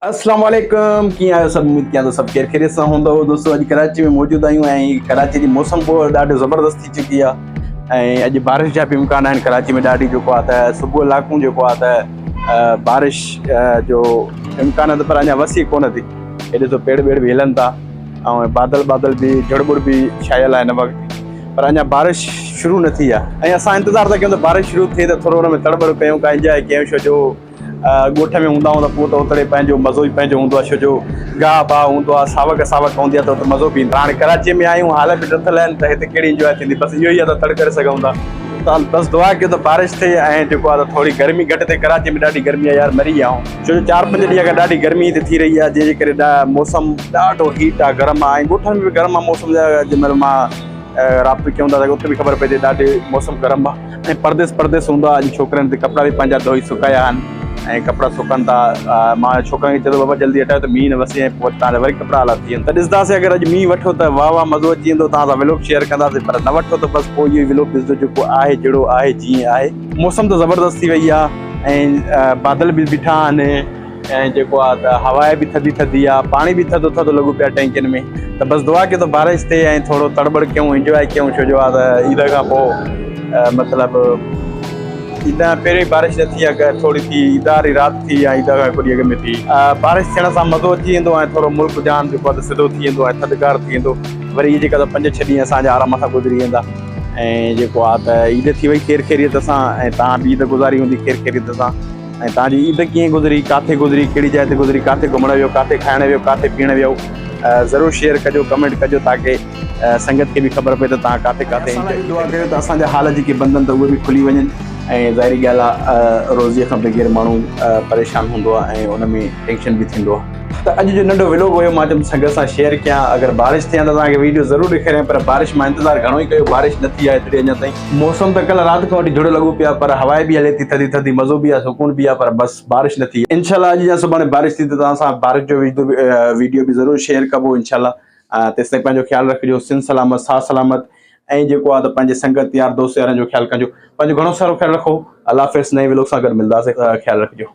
اسلام عليڪم ڪيئن آهيو سڀ اميد ڪيان ٿو سڀ خير خيريت سان هوندو دوستو اڄ ڪراچي ۾ موجود آهيون ۽ ڪراچي جي موسم به ڏاڍو زبردست ٿي چڪي آهي ۽ اڄ بارش جا به امڪان آهن ڪراچي ۾ ڏاڍي جيڪو آهي ته صبح لاڪون جيڪو آهي ته بارش جو امڪان آهي پر اڃا وسي ڪونه ٿي هي ڏسو پيڙ ٻيڙ به هلن ٿا ۽ بادل بادل به جھڙ ٻڙ به ڇايل آهي هن وقت پر اڃا بارش شروع نه ٿي آهي ۽ اسان انتظار ٿا ڪيون ته بارش شروع ٿئي ته ٿورو ان ۾ تڙ ٻڙ ڪيون ڪا انجواء ڪيون ڇو جو ڳوٺ ۾ هوندا آهيون ته پوء ته اتڙي پنهنجو مزو ئي پنهنجو هوندو آهي ڇو جو گاهه باهه هوندو آهي ساوڪ ساوڪ هوندي آهي ته اتي مزو به ايندو آهي هاڻي ڪراچيء ۾ آهيون حال به ڊٿل آهن ته هتي ڪهڙي انجواء ٿيندي بس اهو ئي آهي ته تڙ ڪري سگهون ٿا ته بس دعا ڪيو ته بارش ٿئي ۽ جيڪو آهي ته ٿوري گرمي گهٽ ٿئي ڪراچي ۾ ڏاڍي گرمي آهي يار مري ويا آهيون ڇو جو چار پنج ڏينهن کان ڏاڍي گرمي هتي ٿي رهي آهي جنهن جي ڪري موسم ڏاڍو هيٽ آهي گرم آهي ۽ ڳوٺن ۾ به گرم آهي موسم جنهن مهل مان رابطو ڪيون ٿا ته اتي به خبر پئي ٿي ڏاڍي موسم گرم آهي ۽ پرديس پرديس هوندو آهي اڄ ڇوڪرن تي ڪپڙا به پنهنجا ڌوئي سڪايا آهن ۽ ڪپڙا سڪن ٿا مان ڇوڪرن کي چيو بابا جلدي هٽايو ته مينهن نه وسي ۽ پوء تان وري ڪپڙا آلا ٿي وڃن ته ڏسنداسين اگر اڄ مينهن وٺو ته واهه واهه مزو اچي ويندو توهان سان ولوگ شيئر ڪنداسين پر نه وٺو ته بس پوء اهو ئي ولوگ ڏسجو جيڪو آهي جهڙو آهي جيئن آهي موسم ته زبردست ٿي وئي آهي ۽ بادل به بيٺا آهن ۽ جيڪو آ ته هوا به ٿڌي ٿڌي آ پاڻي به ٿڌو ٿڌو لڳو پيا ٽينڪين ۾ ته بس دعا ڪيو ته بارش ٿئي ۽ ٿورو تڙٻڙ ڪيون انجواء ڪيون ڇو جو آ ته عيد کان پوء مطلب عيد کان پهرين بارش نه ٿي آ ٿوري ٿي عيد واري رات ٿي يا عيد کان هڪ ڏينهن اڳ ۾ ٿي بارش ٿيڻ سان مزو اچي ويندو ۽ ٿورو ملڪ جان جيڪو آ ته سڌو ٿي ويندو ۽ ٿڌڪار ٿي ويندو وري اهي جيڪا ته پنج ڇهه ڏينهن اسان جا آرام سان گذري ويندا ۽ جيڪو آ ته عيد ٿي وئي خير خيريت سان ۽ توهان به عيد گذاري هوندي خير خيريت سان ۽ توهان جي عيد ڪيئن گذري، ڪاٿي گذري، ڪهڙي جاء تي گذري، ڪاٿي گهمڻ ويو، ڪاٿي کائڻ ويو، ڪاٿي پيئڻ ويو، ضرور شيئر ڪجو، ڪمينٽ ڪجو تاڪه سنگت کي به خبر پئي ته توهان ڪاٿي ڪاٿي اسان لاء به دعا ڪريو ته اسان جا حال جيڪي بند آهن ته اهي به کلي وڃن ۽ ظاهري ڳالهه آهي روزيء کان بغير ماڻهو پريشان هوندو آهي ۽ ان ۾ ٽينشن به ٿيندو آهي. ته اڄ جو ننڍو ولوگ هيو مان چيم سنگت سان شيئر ڪيان اگر بارش ٿئي ها ته توهان کي ويڊيو ضرور ڏيکاريان پر بارش مان انتظار گهڻو ئي ڪيو بارش نه ٿي آهي ايتري اڃا تائين. موسم ته ڪلهه رات کان وٺي جهڙ لڳو پيو آهي پر هوا به هلي ٿي ٿڌي ٿڌي مزو به آهي سڪون به آهي پر بس بارش نه ٿي. انشاء الله اڄ يا سڀاڻي بارش ٿي ته توهان سان بارش جو ويڊيو به ضرور شيئر ڪبو انشاء الله تيستائين پنهنجو خيال رکجو سنڌ سلامت ساھ سلامت ۽ جيڪو آهي ته پنهنجي سنگت يار دوست يارن جو خيال ڪجو پنهنجو گهڻو سارو خيال رکو الله حافظ نئين ولوگ سان گڏ ملداسين خيال رکجو.